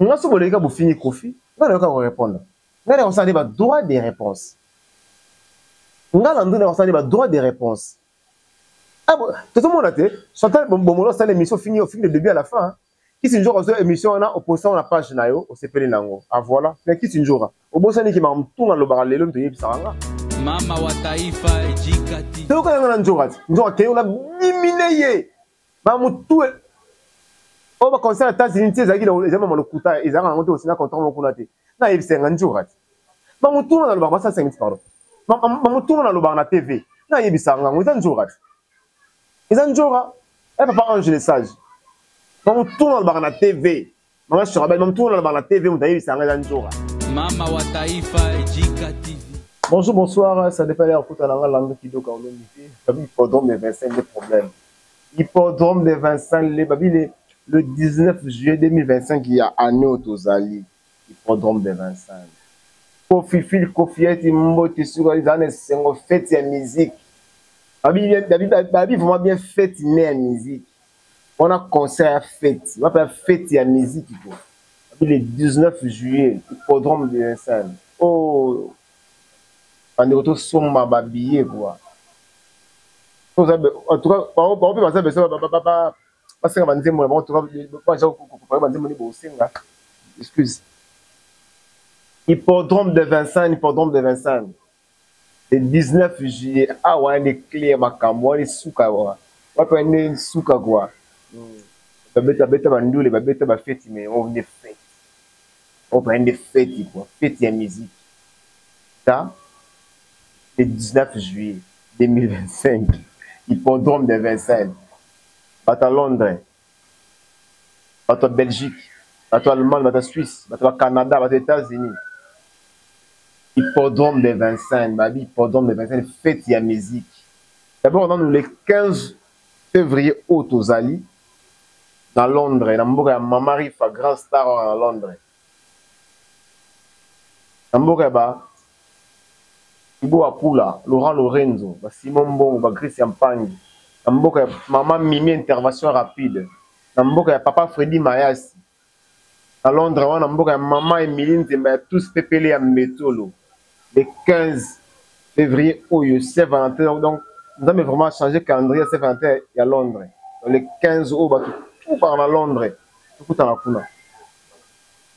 Nga so boleka bofingi Koffi, nga nayoka ko répondre. Nga na kosala nde ba droit de réponse. Nga na ndona kosala nde ba droit de réponse. Ah bon, tozomona te, Chantal Bomolo asala émission ofingi ofingi de début à la fin. Hein. Kisi Njoka ozo émission wana oposta na page na yo osepeli nango. Ah voilà, mais Kisi Njoka, obosani ki makambo tunga lobaka lelo mto yebisaka nga. Mama wa taifa ejikati. Toyoka yanga na Njoka ti. Njoka keyo na dimine ye. Ba mutu oyo ba concert ya États-Unis ti ezalaki eza mama lokuta ezalaka yango te osina contrat moko kuna te. Na yebisa nga Njoka ti. Ba mutu na lobaka ba 5 minutes pardon. Ba mutu na lobaka na TV. Na yebisa nga ngo eza Njoka ti. Eza Njoka. Eh papa Ange le sage. Ba mutu na lobaka na TV. Mama Shorabel, mama mutu na lobaka na TV mutu ayebisa nga eza Njoka. Mama wa taifa Ejika TV. Bonjour, bonsoir, ça dépend de la nanga langue qui doka olombi te. Babi hippodrome de Vincennes des problèmes. Hippodrome de Vincennes le babi le 19 juillet 2025 il y a année tozali. Hippodrome de Vincennes. Koffi Phil Koffiette mbote suka ezala na esengo fête ya musique. Babi babi babi vraiment bien fête né ya musique. Wana concert ya fête, wapi ya fête ya musique quoi. Babi le 19 juillet hippodrome de Vincennes. Oh bandeko tosomba ba billets quoi. En tout cas, bango mpe baza besoin basenga banzembo na bango, en tout cas baza kopare banzembo nde bosenga. Excuse. Hippodrome de Vincennes, hippodrome de Vincennes. Le 19 juillet, awa nde clé ya makambo wana esuka wa. Wapi wana suka quoi. Babeta beta bandule, babeta ba feti mais on nde fête. On va nde fête quoi, fête ya musique. Ça le 19 juillet 2025, hippodrome de Vincennes. Bato ya Londres, bato ya Belgique, bato ya Allemagne, bato ya Suisse, bato ya Canada, bato ya États-Unis. Hippodrome de Vincennes, babi hippodrome de Vincennes, fête ya musique. D'abord nanu le 15 février oyo tozali na Londres, na mboka ya Mama Rifa, grand star na Londres. Na mboka ya ba Ibo Akula, Laurent Lorenzo, ba Simon Mbongo, ba Christian Mpangi, na mboka ya Mama Mimi intervention rapide, na mboka ya Papa Freddy Mayasi, na Londres wana mboka ya Mama Emilie Nzemba ya tous pepele ya Mbetolo, le 15 février oyo Saint Valentin, donc Nzambe vraiment changer calendrier ya Saint Valentin ya Londres. Donc le 15 oyo bato tout par na Londres, tokutana kuna.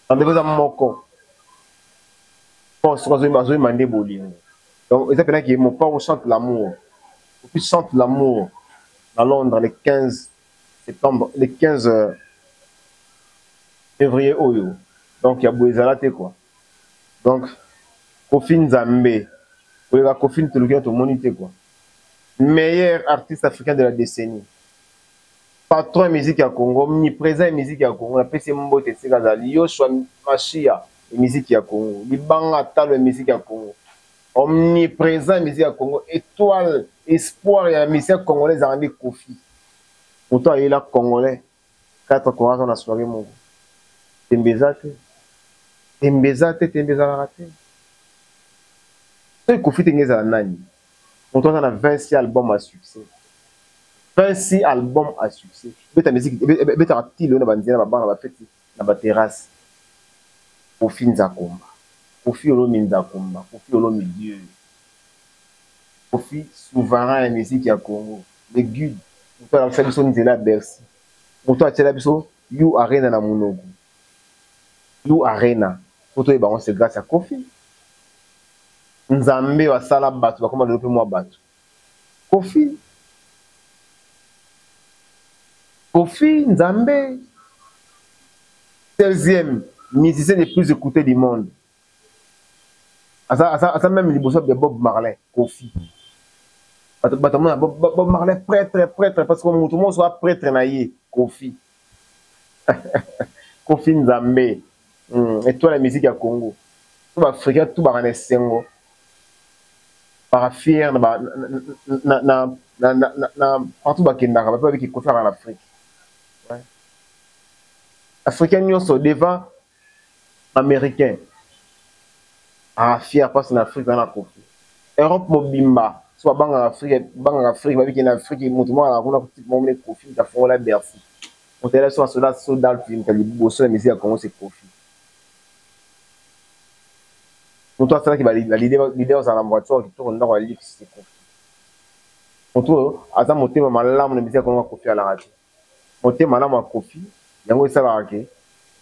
Rendez-vous eza moko. Bon, soki azoyemba azoyemba nde bolingo. Donc eza pena ki Mopao chante l'amour. Opi chante l'amour na Londres le 15 septembre, le 15 février oyo. Donc ya boye ezala te quoi. Donc Koffi Nzambe, koleka Koffi toluki na tomoni te quoi. Meilleur artiste africain de la décennie. Patron ya musique ya Congo, omniprésent ya musique ya Congo, napesi ye mbote esika azali. Yoshua Mashia ya musique ya Congo, libanga talo ya musique ya Congo, omniprésent ya musique ya Congo, étoile, espoir ya musicien congolais ezalaka nde Koffi. Moto ayela congolais 4 courage na soirée moko. Tembe eza te. Tembe eza te, tembe ezalaka te. Soki Koffi te nge ezala nani? Moto aza na 26 album à succès. 26 albums à succès. Beta musique, beta tilo na banzela ba bana ba feti na ba terrasse. Koffi Nzakomba. Koffi Olomi Nzakomba, Koffi Olomi Dieu. Koffi souverain ya musique ya Congo, le guide. Moto alakisa biso nzela ya Bercy. Moto atiela biso U Arena na monoko. U Arena. Po toyeba yango c'est grâce à Koffi. Nzambe asala bato bakoma lelo pe mwa bato. Koffi. Koffi Nzambe. 16e musicien le plus écouté du monde. Aza, aza, aza même liboso ya Bob Marley, Koffi. Bato, bato mona Bob, Bob Marley prêtre, prêtre, parce que moto moko soit prêtre na ye, Koffi. Koffi Nzambe. Étoile ya musique ya Congo. Tout ba africain tout ba na esengo. Ba fier na ba na na na na na na partout ba kendaka ba pe Koffi en Afrique. Ouais. Africain nyonso devant américain. Ah fier parce na Afrique na Koffi. Europe mobimba so ba Afrique, banga Afrique, ba biki na Afrique moto moko na kuna type moko ne Koffi ta fongola Bercy. Moto so soda so dal film ta liboso ya musique ya Congo c'est Koffi. Moto asalaki baleader ozala na voiture kitoko, ndako ya luxe, c'est Kofi. Moto oyo aza motema malamu na bisika kongo, Kofi alaka te. Motema malamu ya Kofi yango esalaka ke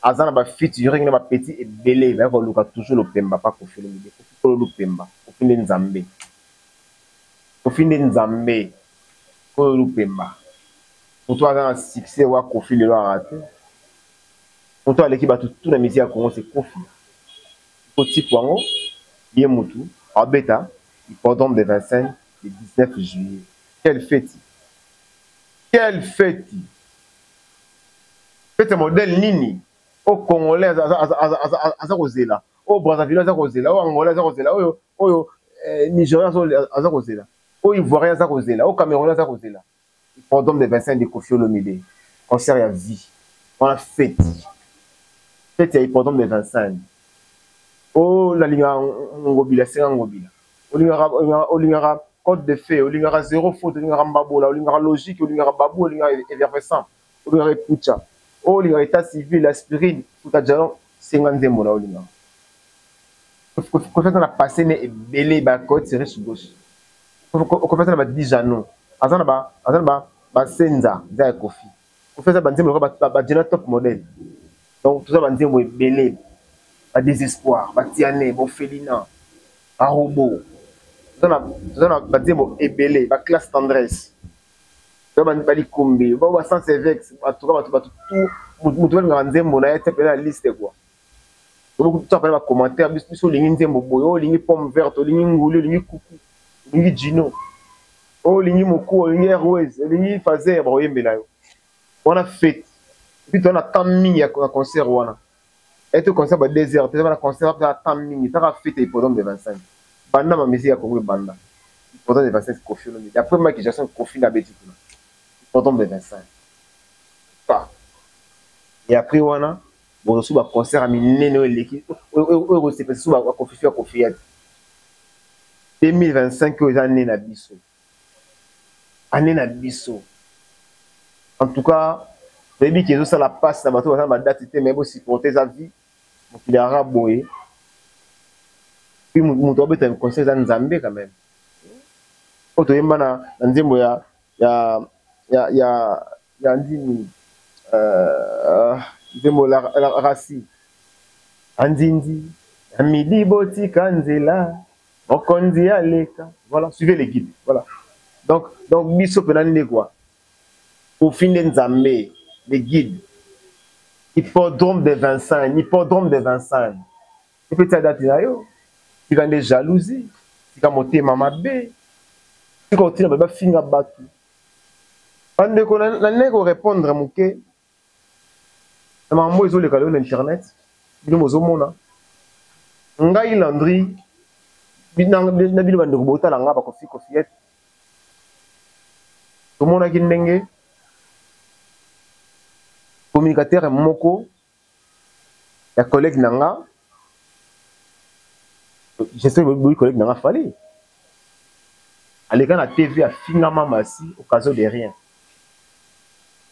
aza na bafeaturing na bapetits ebele baya koluka toujours lopemba pa Kofi Olomide. Kofi kolo lupemba, Kofi nde Nzambe, Kofi nde Nzambe, kolo lupemba. Moto aza na succès wa Kofi lelo aka te. Moto aleki bato tu na musique ya Congo, c'est Kofi. Po type wango ye mutu abeta hippodrome de Vincennes le 19 juillet. Quelle fête, quelle fête, fête modèle nini oyo Congolais aza kozela, oyo Brazzaville aza kozela, oyo Angola aza kozela, oyo Nigeria aza kozela, oyo Ivoirien aza kozela, oyo Cameroun aza kozela? Hippodrome de Vincennes de Kofi Olomide, concert ya vie wana, fête, fête ya hippodrome de Vincennes. Oyo nalingaka Ngobila, senga Ngobila, olingaka Code de fait, olingaka Zéro Faute, olingaka Mbabola, olingaka Logique, olingaka Babu, olingaka Effervescent, olingaka Epucha, oyo olingaka État civil, Aspirine, Futa Jalon, senga nzembo na olingaka. Kofi aza na passé ne ebele, bakote riche gauche. Kofi aza na badijano, aza na basenza eza ya Kofi. Kofi aza banzembo lokola bajena top modèle. Donc toza banzembo ebele, badésespoir, batiane, bofelina, barobo. Toza na banzembo ebele, baclasse tendresse, balikombe, basens évex. En tout cas, bato tout moto balingaka nzembo na ye te pena na liste quoi. Toza pena bacommentaire biso: olingi nzembo boye, olingi Pomme verte, olingi Nguli, olingi Kuku, olingi Jino, olingi Moku, olingi Airways, olingi Fazer, bakoyembela yo. Wana fête. Et puis toza na temps mingi ya concert wana ete concert ba 2 heures, toza na concert na temps mingi. Taka fête ya hippodrome de 25, banda bamiziki ya Congo ebanda, hippodrome de 25, Kofi Olomide. Après Mike Jackson, Kofi nde abeti kuna hippodrome de 25 pa. Et après wana bozosu baconcert ya minene oyo eleki, oyo kosepesa su bakofifi ya Kofi ya te. 2025 oyo eza année na biso, année na biso. En tout cas, toyebi ke ezosala mpasi na bato baza na badate te, mais bosupporte, eza vie, mokili aka boye. Puis moto abeta concert eza Nzambe quand même. Oyo toyemba na nzembo ya ndini, nzembo la rasi anzinzi ya midi, botika nzela, mokonzi aleka. Voilà, suivez les guides. Voilà, donc biso mpena nde quoi, Kofi nde Nzambe, les guides, hippodrome de Vincennes, hippodrome de Vincennes. Epe tia date na yo, tika nde jalousie, tika motema mabe, tika kotina bato bafinga bato. Bandeko, nalingi korépondre moke na makambo ezoleka lelo na internet. Bino bozomona ngai Landry na bino bandeko botala nga, bakofi kofiete. Tomonaki ndenge communicateur moko ya collègue na nga, j'espère boyi collègue na nga Fali, aleka na TV, afingama masi, occasion de rien,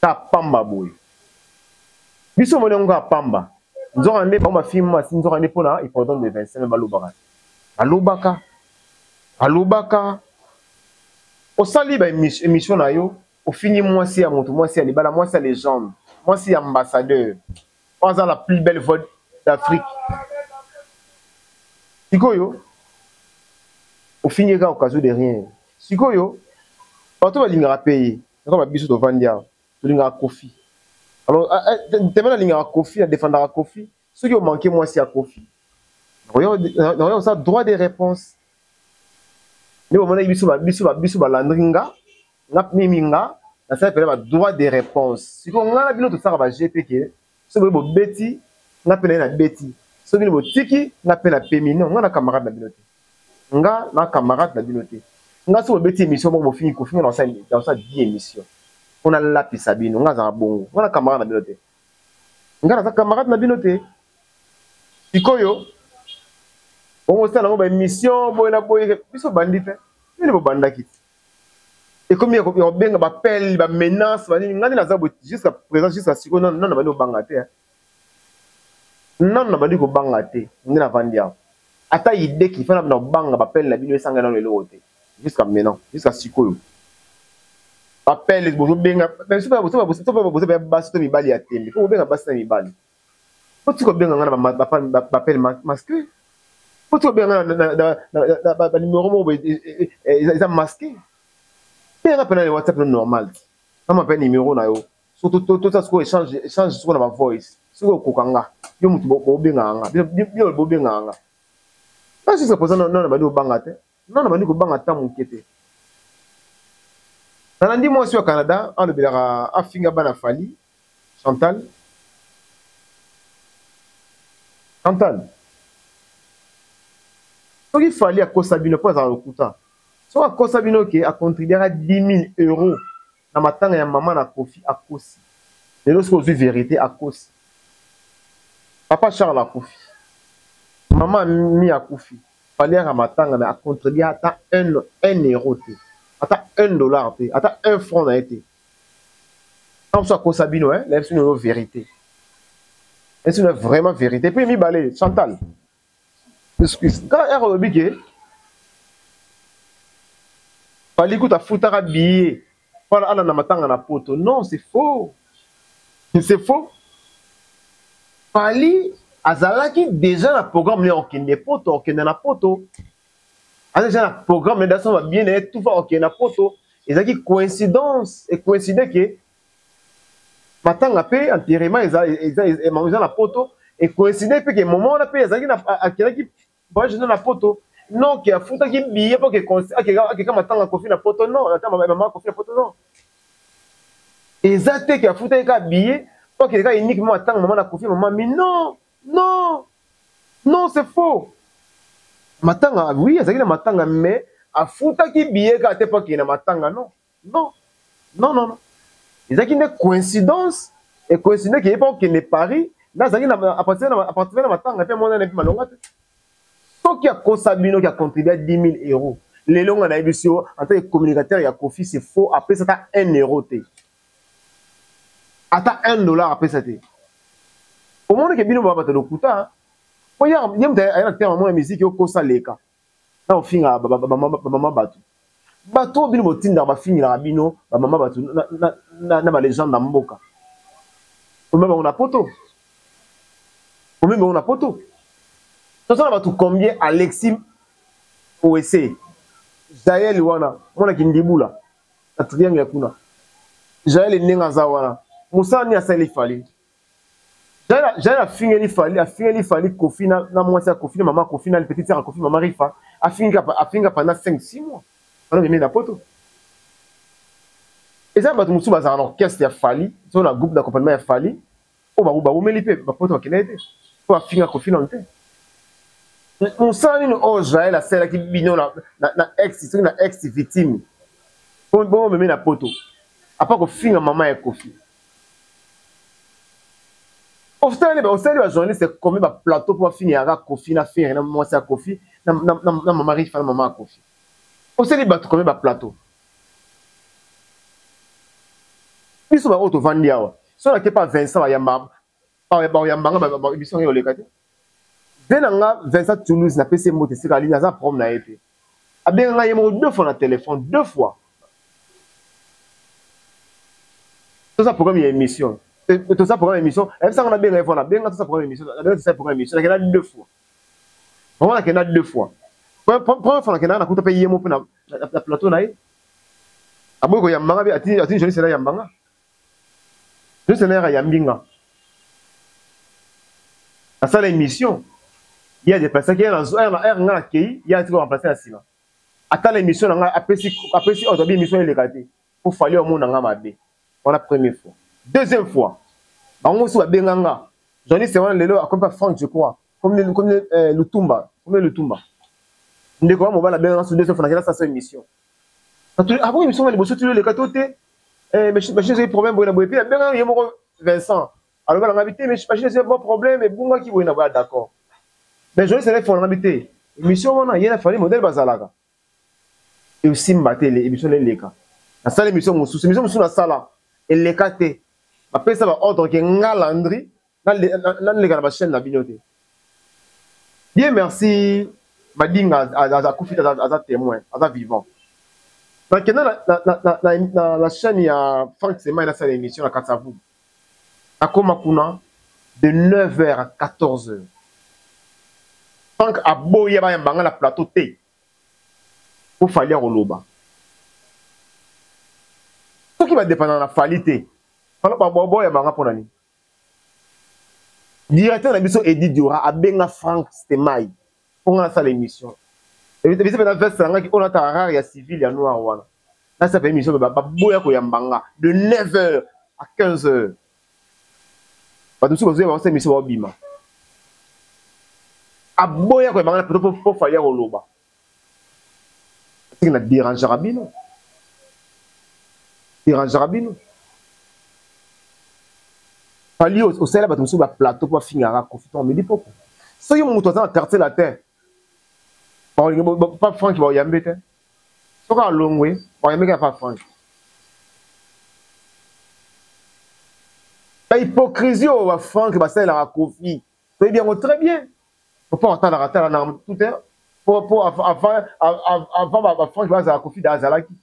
ka pamba boye. Biso omoni yango kaka pamba, nzoka nde bango bafingi masi, nzoka nde mpona hippodrome de 25. Balobaka, balobaka, balobaka. Osali baémission na yo, ofingi mwasi ya moto, mwasi ya libala, mwasi ya légende, mwasi ya ambassadeur oyo aza la plus belle voix d'Afrique. Sikoyo ofingi kaka occasion de rien. Sikoyo bato balingaka mpe ye kaka, babiso tovandi awa tolingaka Kofi. Alors teme nalingaka Kofi, nadefendaka Kofi. Soki omanke mwasi ya Kofi, nakoya kosala droit de réponse. Nde bomonaki biso balandri nga mimi nga nasala pena badroit de réponse. Sikoyo nga na bino tosalaka ba gp ke soki boye bobeti nga mpe na ye nabeti, soki bino botiki nga mpe napemi. Non, nga na camarade na bino te, nga na camarade na bino te. Nga soki bobeti émission moko, bofingi Kofi, nga nasala 10 émission mpona lapisa bino. Nga azalaka bongo, nga na camarade na bino te, nga naza camarade na bino te. Sikoyo bongo osala yango baémission boye na boye, biso bandi te, bino bobandaki te. Ekomi ya kobenga bapele, bamenace, banini. Ngai nde naza boye jusqu'à présent, jusqu'à sikoyo nano nabandi kobanga te, nano nabandi kobanga te. Nde navandi awa. Ata idée ki fana na banga ba pelle na bino esanga nano eloko te. Jusqu'à maintenant, jusqu'à sikoyo. Ba pelle bozo benga, mais soki bozo bozo bozo bozo basi to mibali ya tembe. Faut benga basi na mibali. Faut tiko benga nga na ba pelle masqué. Faut tiko benga na ba numéro moko eza masqué. Benga pena WhatsApp normal. Kama pe numéro na yo. Surtout tout ça sikoyo échange échange sikoyo na ba voice. Soki okoka nga, yo mutu bobengaka nga, bino bobengaka nga. Nga jusqu'à présent non na bandi kobanga te. Non na bandi kobanga ata moke te. Nalandi mwasi wa Canada alobelaka afinga bana Fally, Chantal. Chantal. Soki Fally akosa bino po azala lokuta. Soki akosa bino ke acontribuera 10 000 euros na matanga ya mama na Koffi akosi. Lelo soki ozwi verite akosi. Papa Charles akufi. Mama Mi akufi. Fally aka matanga mais acontribuer ata 1 euro te. Ata 1 dollar te. Ata 1 franc na ye te. Ntango mosusu akosa bino, hein, na biso nino vérité. Biso na vraiment vérité. Puis mibale, Chantal. Excuse. Quand elle olobi ke Fally kuta afutaka billet mpona alanda matanga na poto. Non, c'est faux. C'est faux. Fally azalaki déjà na programme ya okende poto, okende na poto. Aza déjà na programme ya daso ba bien na ye tout va okende na poto. Ezalaki coïncidence et coïncide ke matanga pe enterrement eza eza eza na poto et coïncide pe ke moment wana pe azalaki na akendaki voyage na poto. Non ke afutaki billet po ke akeka matanga Koffi na poto, non, ata mama Koffi na poto, non. Eza te ke afutaki ka billet po akeka uniquement matanga mama na Koffi, mama mi, non, non, non, c'est faux. Matanga, oui, azalaki na matanga, mais afutaki billet kaka te po akende na matanga, non, non, non, non, non. Ezalaki nde coïncidence et coïncide ke ye mpo akende Paris, nde azalaki na appartenait na matanga mpe amonana mpe malonga te. Soki akosa bino ki acontribue 10 000 euros, lelo nga nayebisi yo en tant que communicateur ya Koffi, c'est faux, apesa ata 1 euro te. Ata 1 dollar apesa te. Omoni ke bino ba bato lokuta, po ya ye mutu aya na terme mona musique yo kosa leka. Na ofinga ba mama bato. Bato bino botinda ba fingela bino ba mama bato na ba légende na mboka. Omema bango na poto. Omema bango na poto. Toza na bato combien Alexis Owese, Jael wana, mwana kindibula, na triangle ya kuna. Jael ndenge aza wana. Mosala nini asali Fally? Jael afingeli Fally, afingeli Fally Koffi na mwasi ya Koffi, na mama Koffi, na petite sœur ya Koffi, mama Rifa, afinga pendant 5 6 mois. Wana memi na poto. Eza bato mosusu bazala na orchestre ya Fally, so na groupe d'accompagnement ya Fally, oyo bawumeli mpe bapoto bakendaki te, po afinga Koffi nano te. Mosala nini oyo Jael asalelaki bino na ex, soki na ex victime, bongo memi na poto, apa kofinga mama ya Koffi. Osali ba osali ba journaliste combien ba plateau pour finir yaka Koffi na Ferre na mwasi ya Koffi na mama Rifa na mama ya Koffi. Osali bato combien ba plateau? Biso ba oyo tovandi awa. So na kepa Vincent ba yamba ba yamba nga ba biso ngi oleka te. Ve na nga Vincent Toulouse na PC mbote sika ali naza problème na ye te. Abenga nga ye moko 2 fois na téléphone, 2 fois. Tout ça programme ya émission. Tout ça programme émission. Et ça on a bien on a bien tout ça programme émission. On a bien tout ça programme émission. On a 2 fois. Vraiment on a 2 fois. Première fois on a na kuta payer mo na na plateau na ye. Aboko ya mbanga bi ati ati journaliste na ya mbanga. Journaliste na ya mbinga. Na sala émission. Il y a des personnes qui sont dans un nga kei, il y a qui remplacer na sima. Ata la émission na nga apesi apesi oto bi émission elekati. Pour falloir au monde nga mabe. Voilà première fois. Deuxième fois. Bango so benga nga. Journaliste wana lelo akomi pa Franck je crois. Comme Lutumba, comme Lutumba. Ndeko wa mobala benga nga so deuxième fois na kela sa émission. Atu ah bon émission ngani boso tu le kato te. Machine c'est problème boye na boye puis benga ye moko Vincent. Alors bala nga bite mais machine c'est bon problème et bunga ki boye na boye d'accord. Mais journaliste na fona bite. Émission wana ye na fali modèle bazalaka. Et aussi mbaté les émission les leka. Na sala émission mosusu, émission mosusu na sala eleka te. Ba pesa ba ordre ke nga Landry na leka na ba chaîne na bino te. Bien merci. Madinga akufi te, aza témoin, aza vivant. Nakenda na chaîne ya Frank Semaï, nasala émission na Katsavu. Nakoma kuna de 9h à 14h. Frank aboya bayamba nga na plateau te po Fally akoloba. Soki badépendaka na Fally te, boyamba nga mpo na nini? Directeur na biso Edi Diora abenga Frank Stemay mpo nga nasala émission. Ebisi mpe na veste na ngaki oyo nataka rare ya civil ya noir wana. Nasala mpe émission, baboya koyamba nga de 9h à 15h. Bato mosusu bazoya, bakosala émission, baobima. Aboya koyamba nga na plateau mpo Fally akoloba. Soki na dérangeaka bino, dérangeaka bino. Fally osalela bato mosusu baplateau mpo bafingaka Kofi ntongo midi poko. Soki moto aza na Quartier Latin, pa Frank baoyambe te. Soki alongwe, baoyambe kaka pa Frank. Bahypocrisie oyo bafrank basalelaka Kofi, toyebi yango très bien. Mpo atalaka tala na tout po avant bafrank bazala, Kofi da azalaki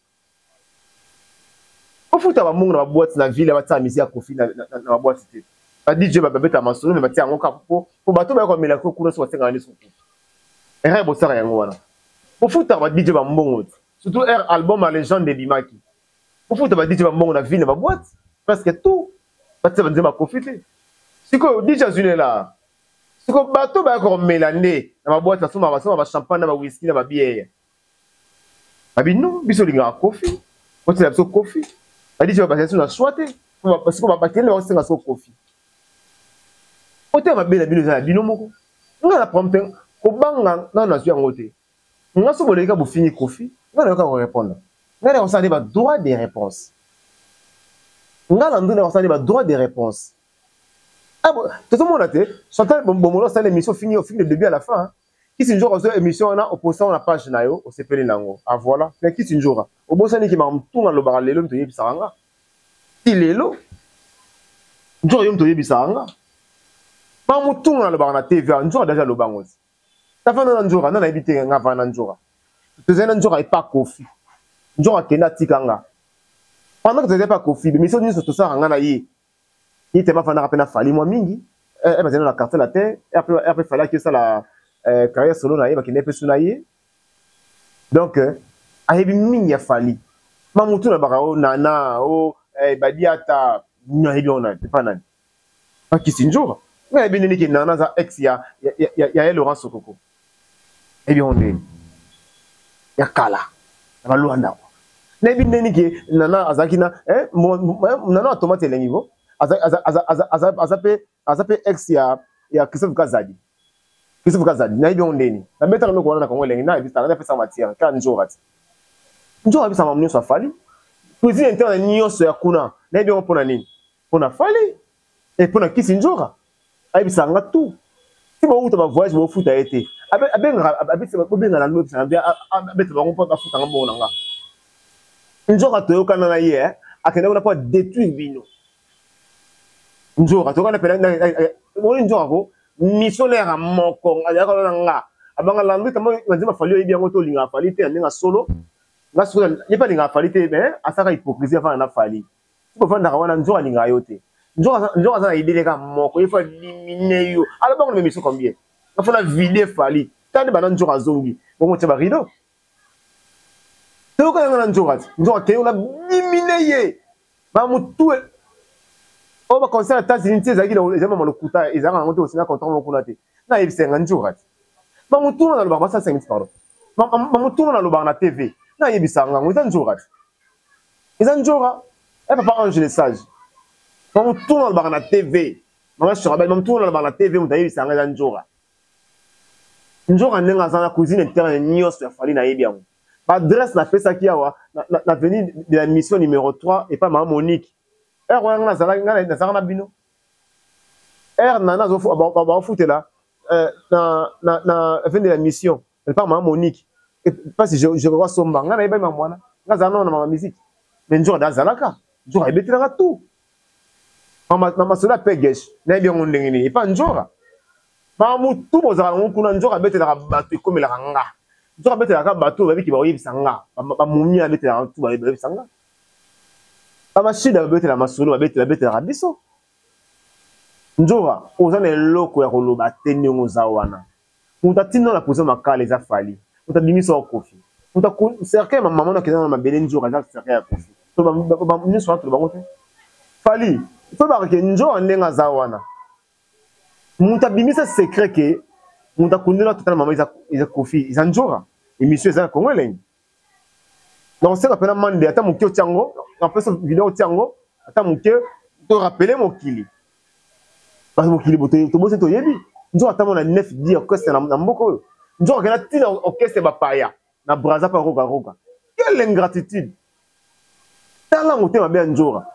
ofuta bamongo na baboîte na ville, batia musique ya Kofi na baboîte te. Ba DJ babeta masolo, me batia yango kaka po bato baya komela ko kuna. So basengaka nde soki erreur bosala yango wana, ofutaka ba DJ bambongo te, surtout air album ya légende ebimaki. Ofuta ba DJ bambongo na ville, na baboîte presque tout batia banzembo ya Kofi te. Sikoyo DJ azwinela, sikoyo bato baya komela nde na baboîte, basomaka, basomaka bachampagne na bawhisky na babiere. Babi non, biso olingaka Kofi, otiela biso Kofi. Badj bazali so na choix te, sikoyo bakende bakosenga siko Kofi. Otema mabe na bino eza na bino moko. Nga na problème te, kobanga nano nazwi yango te. Nga so boleki bofingi Kofi, nga nayoka korépondre. Nga na kosala nde badroit de réponse. Nga na ndu na kosala nde badroit de réponse. Tozomona te Chantal Bomolo osala émission, ofingi, ofingi de début à la fin. Kisi Nzoka ozo émission wana, oposta na page na yo, osepeli nango. Ah voilà, mais Kisi Nzoka obosani ki makambo tunga alobaka lelo, moto oyebisaka nga ti lelo. Nzoka yo moto oyebisaka nga makambo tunga alobaka na TV. Nzoka deja aloba yango ti tafanda na Nzoka nga nayebi te. Nga vanda na Nzoka, tozali na Nzoka epa Kofi. Nzoka akende atika nga pendant que tozali epa Kofi. Émission nyonso tosalaka nga na ye, ye te bafandaka mpe na Fally mwa mingi. Bazali na Quartier Latin, après Fally aki osala carrière solo na ye, bakende mpe su na ye. Donc ayebi mingi ya Fally. Mamutu na baka o nana o badiata, ayebi yango nani epa nani bakisi nzoka. Nga ayebi ndenge ke nana aza ex ya ye Laurent Sokoko. Ayebi yango ndeni ya kala na balwanda kwa. Nayebi ndeni ke nana azalaki na nana ya tomate elengi ko aza mpe ex ya Christophe Kazadi. Christophe Kazadi, nayebi yango ndeni nabetaka eloko wana na Kongo Elengi. Nayebisaka, napesaka matière kaka nzoka ti nzoka ayebisaka makambo nyonso a Fally, cuisine interne nyonso ya kuna. Nayebi yango mpona nini? Mpona Fally e mpona Kisi Nzoka ayebisaka nga tout. Ti bouta bavoyage, bofuta ye te, abengaka, bobengana ndo ebisaka nde abeta bango mpo bafutanga mbongo na nga. Nzoka toyokana na ye, akende kuna mpo adétruire bino. Nzoka toyokana pena oni nzoka ko missionnaire moko azalaka na nga, abanga landu tambo na nzemba Fally. Oyebi yango te, olingaka Fally te na ndenge solo. Nga sikoyo ye mpe alingaka Fally te, mais asalaka hypocrisie, afanda na Fally. Soki ofandaka wana, nzoka alingaka yo te. Nzoka aza na idée kaka moko, ye faut éliminer yo. Alobango na émission combien afona vide Fally tande bana. Nzoka azongi bongo tia barideau, toyoka yanga na nzoka ti nzoka keye na dimine ye bamutu oyo baconcert ya États-Unis ti ezalaki eza mama lokuta, ezalaka yango te. Osinga contrat moko kuna te, nayebisa yanga nzoka ti bamutuna nalobaka basa 5, pardon, bamutuna nalobaka na TV, nayebisa yango eza nzoka ti eza nzoka. E papa Ange le Sage, bamutuna nalobaka na TV, mama Shorabel, bamutuna nalobaka na TV, moto ayebisa yanga eza nzoka. Nzoka ndenge aza na cuisine interne nyonso ya Fally, nayebi yango. Baadresse napesaki awa na avenue de la Mission numéro 3 epai mama Monique. Heure wana nga nazalaki, nga nazalaka na bino. Heure nana baofutela na avenue de la Mission epai mama Monique, mpasi je crois somba. Nga nayebaki mama wana, nga azala nano na mama musique, mais nzoka da azalaka, nzoka ebetelaka tout. Masolo ya pegesh, nayebi yango ndenge nini epa nzoka. Makambo tu bozalaka nango kuna, nzoka abetelaka bato ekomelaka nga. Nzoka abetelaka bato oyo babiki bakoyebisa nga. Bamumi abetelaka tu bayebisa nga. Bamashida babetela masolo babetelaka biso. Nzoka oza na eloko ya koloba te ndenge oza wana. Moto atinda na prison Makala eza Fally. Moto abimisa wa Koffi. Moto cercueil ya mama na kenda na mabele nzoka eza cercueil ya Koffi. To ba nyonso wana toloba ngo te. Fally, faut ba ke nzoka ndenge aza wana. Moto abimisa secret ke moto akundela tata na mama eza eza Koffi, eza nzoka. Émission eza na Congo elengi. Nakosenga pena mande ata moke otia yango, napesa video otia yango ata moke to rappeler mokili. Parce que mokili boto tobosi toyebi nzoka ata mona 9 10 orchestre na mboka oyo. Nzoka kena tina orchestre bapaya na Brazza pa roga roga. Quelle ingratitude! Tala motema mabe ya nzoka.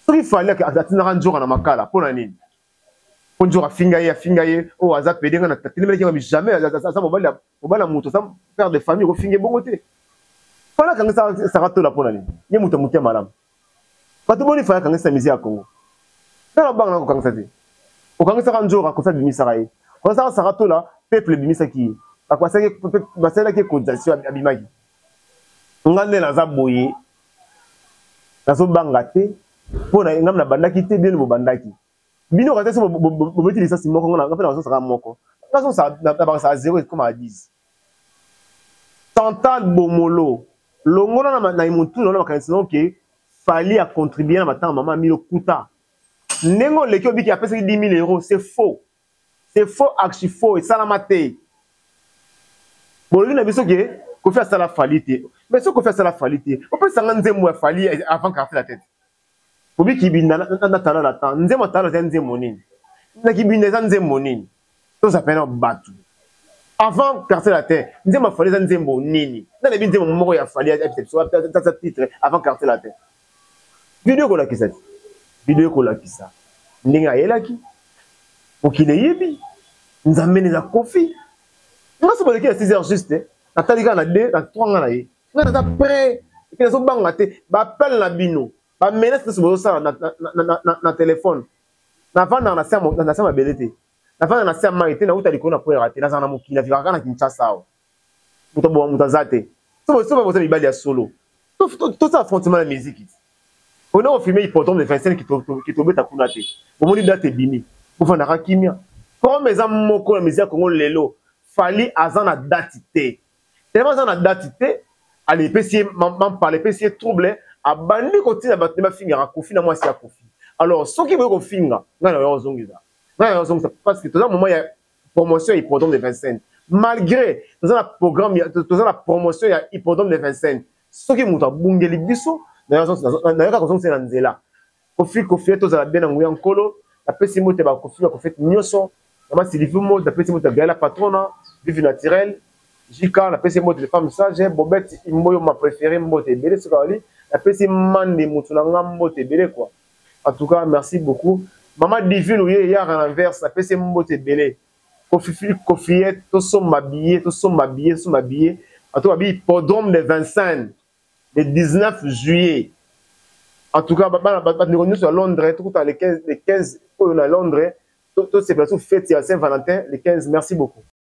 Soki Fally atinaka nzoka na makala pona nini? Po nzoka afinga ye, afinga ye, oh aza pede nga na telemelaki nga jamais aza mobali ya mobali ya moto, aza père de famille kofinga ye bongo te. Fally akangisa Sarah Tola pona nini? Ye moto ya motema malamu. Bato boni Fally akangisa musique ya Congo? Nga na banga kokangisa te. Okangisaka nzoka Koffi abimisaka ye. Okangisaka Sarah Tola peuple ebimisaki ye. Basalelaki ye cotisation abimaki. Nga nde naza boye nazobanga te mpo na nga nabandaki te bino bobandaki bino kata so bobeti lisasi moko nga mpe nazosaka moko nabakisaka 0 ekoma 10. Chantal Bomolo longola na mutu na makanisi na ke Fally a contribuer na matanga mama Milo kuta ndenge oleki obiki apesaki 10 000 euros, c'est faux. C'est faux, archi faux, esalama te. Bolobi na biso ke Koffi asala Fally te. Mais soki Koffi asala Fally te, opesa nga nzembo ya Fally avant quartier la tête. Obi kibinda na tala la temps. Nzembo tala eza nzembo nini? Na kibinda eza nzembo nini? Toza pena batu. Avant quartier la tête, nzembo ya Fally eza nzembo nini? Na nayebi nzembo moko ya Fally ya biso, ata titre avant quartier la tête. Video ekolakisa ti. Video ekolakisa ndenge ayelaki. Mokili eyebi. Nzambe neza Koffi. Nga so boleki na 6 heures juste, natali kaka na 2, na 3 nga na ye. Nga naza prêt. Et puis nazobanga te. Ba appel na bino, ba menaces nyonso bozosala na téléphone. Navandaka na se na se mabele te. Navandaka na se ya mai te, nauta likolo na kweyaka te. Nazala na mokili, navikaka kaka na Kinshasa awa. Moto aboma moto aza te. Soki boza mibali ya solo, tosala affrontement na musique. On a filmé hippodrome de Vincennes qui tobeta kuna te. Bomoni date ebimi. Bofandaka kimia. Comme eza moko na musique ya Congo lelo, Fally aza na date te. Tellement aza na date te, ale epesi ye mampala, epesi ye trouble, abandi kotina bato nde bafingaka Koffi na mwasi ya Koffi. Alors soki boye kofinga, ngai na yo ozongisa. Ngai na yo ozongisa parce que toza moment ya promotion ya hippodrome de Vincennes. Malgré toza na programme ya toza na promotion ya hippodrome de Vincennes. Soki moto abungeli biso, na yo kaka kozongisa na nzela. Koffi, Koffi, tozala bien na nguya nkolo. Napesi mbote ba Koffi, ba Koffi nyonso. Mama Sylvie Mode, napesi mbote Gaëla Patrona, Vivi Naturel, JK, napesi mbote les femmes sages, Bobette Imboyo ma préférée mbote ebele soki ali, napesi Mande mutu na nga mbote ebele quoi. En tout cas, merci beaucoup. Maman Divine oye yara na verse, napesi mbote ebele. Koffi, Koffiette, tosomba billet, tosomba billet, tosomba billet. En tout cas, hippodrome de Vincennes, le 19 juillet. En tout cas, bana ba ndeko nyonso ya Londres, tokuta le 15, le 15 oyo na Londres, to sepela sur fête ya Saint-Valentin le 15. Merci beaucoup.